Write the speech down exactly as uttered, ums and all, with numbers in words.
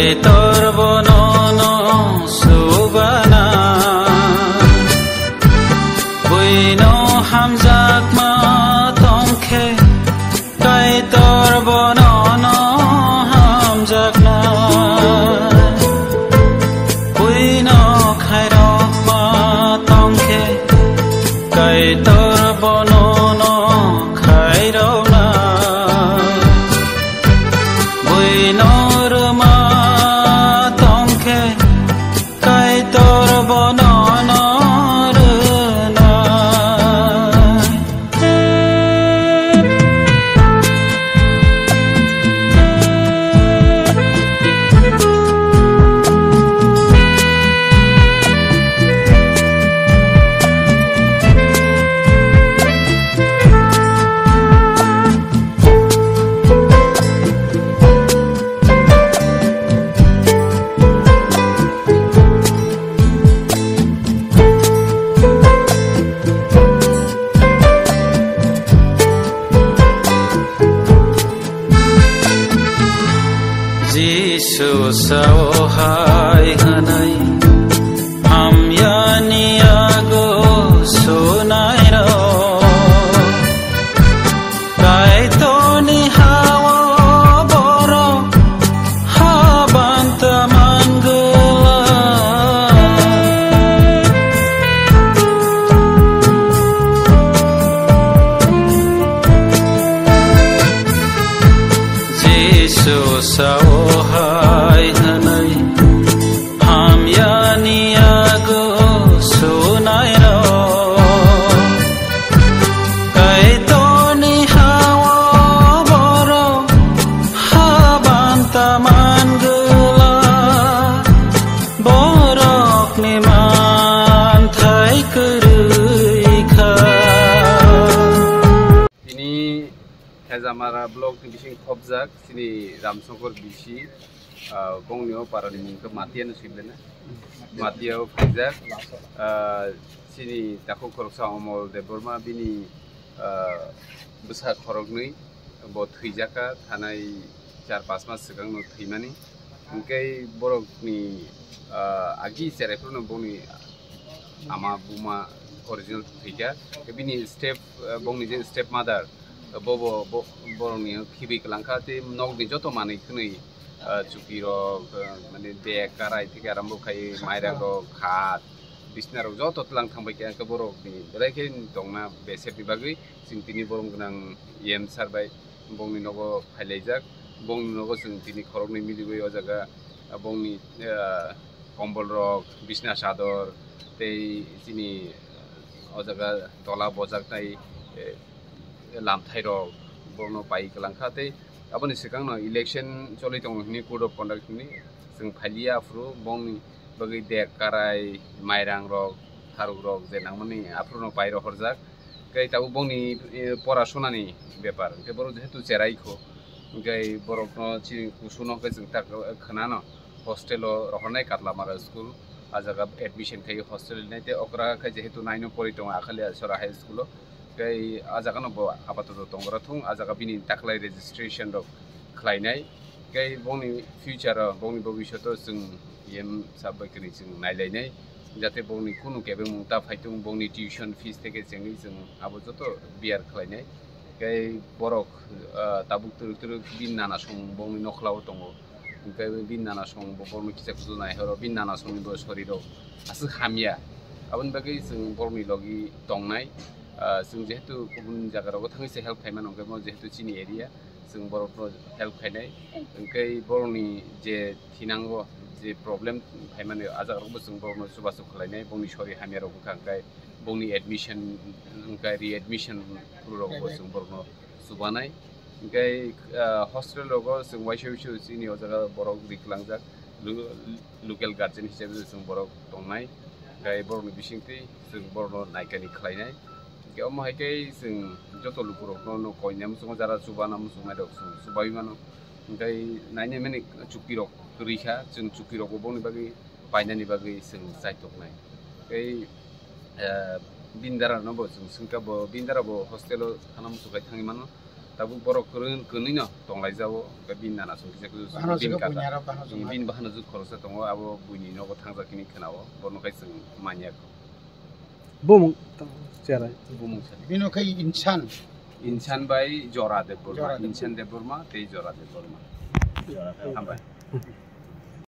Kaitor bono no subana, buino hamjakma tongkhe, Kaitor bono no hamjakna, buino khairokma tongkhe, Kaitor bono no khairokna. Buino rwma tongkhe, Kaitor bono no rwnai. Jisu sao hai hwnwi, hamyani yago sunairok. Kaitorni hao borok habanta mangwlak. Jisu sao hai hwnwi, hamyani yago sunairok. Kaitorni hao borok habanta mangwlak, borokni manthai kwrwi kha. Tini Khejamara block ni bising khopjak chini Ramsongkor bisi, ah, bongni o para ni mung khe Matia no sibena. Matia o phaijak, ah, chini takhuk khoroksa Omol Debbarma bini, ah, bwsa khoroknwi bo thwijak kha, thanai char panch mas swkang no thwimani. Hwnkhe borok ni, ah, agi cherai phuru no bongni ama buma original thwikha. Bini step, ah, bongni je step mother, bobo, bo, borokni khibwi kwlangkha, tei nokni joto manwi khwnwi, ah, chuki rok, ah, mane bag, karai theke arambo khai, mairang rok, khat, bisna rok joto tlang thangbai kha, hwnkhe borokni belai khe tongna besepni bagwi chwng tini borom gwnang E M sir bai bongni nogo phailaijak, bongni nogo chwng tini khoroknwi miliwi o jaga, ah, bongni, ah, kombol rok, bisna chador, tei chini, ah, o jaga tola bojaknai, eh, lamthai rok bono pai kwlangkha, tei aboni swkangno election choli tongo hwnwi code of conduct hwnwi chwng phailiya, aphuru bongni bagwi dek, karai, mairang rok, tharuk rok je nangmani aphuru no pai rohorjak. Tei tabuk bongni, eh, pora sunani bepar, hwnkhe borok jehetu cherai kho, hwnkhe borokno chini kusuno hwnkhe chwng tak khwnano hostel o rohornai Katlamara school, ah jaga admission khai hostel nai tei okra khai jehetu nine o pori tongo Akhalia Sora High School o. Tei ah jaga no bo apatoto tongora thung, ah jaga bini taklai registration rok khlainai. Tei bongni future o, bongni bobishoto chwng E M sir bai kwrwi chwng nailainai, jate bongni kunu kebengmung ta phaitung, bongni tuition fees theke chengwi chwng abo joto bear khlainai. Tei borok, ah, tabuk twrwk twrwk bini nana song bongni nokhla o tongo. Hwnkhe bini nana song bo borokno kisa kuchuk nai horo, bini nana songni bo soriro aswk hamya. Aboni bagwi chwng borokni logi tongnai. Ah, chwng jehetu kubun jaga rogo thangwi se help khaimano, hwnkhe bo jehetu chini area, chwng borokno help khainai. Hwnkhe borokni je thinango je problem phaimani, ah jaga rogo bo chwng borokno chubachu khlainai, bongni sori hamya rok bwkha hwnkhe bongni admission, hwnkhe readmission rok bo chwng borokno chubanai. Hwnkhe, ah, hostel rogo chwng waisa waisa chini o jaga borok riklangjak, lu-, local guardian hisabe chwng borok tongnai. Hwnkhe borokni bisingtwi chwng borokno naikani khlainai. Hwnkhe omo hai khe chwng joto lukurokno, no koina muchungo, jara chubana muchungnai rok chwng chubai mano. Hwnkhe nainai mani chukirok kwrwi kha, chwng chukirokbo boni bagwi painani bagwi chwng chaitoknai. Tei, eh, bini dara no bo chwng swngkha, bo bini dara bo hostel o thana muchung khai thangwi mano. Tabuk borok kwrwng kwnwi no tonglaijao, hwnkhe bini nana song kisa kwrwng Bahano bini sika kaka. Buini aro bahano song Bini bahano jwk khoroksa tongo, abo buini nogo thangjak hwnwi khwnao, bono khai chwng manya kho. Bumung cherai. Bumung sani. Bino khai insan. Insan bai Jora Debbarma, Jora Debbarma. Insan Debbarma tei Jora Debbarma. Hambai.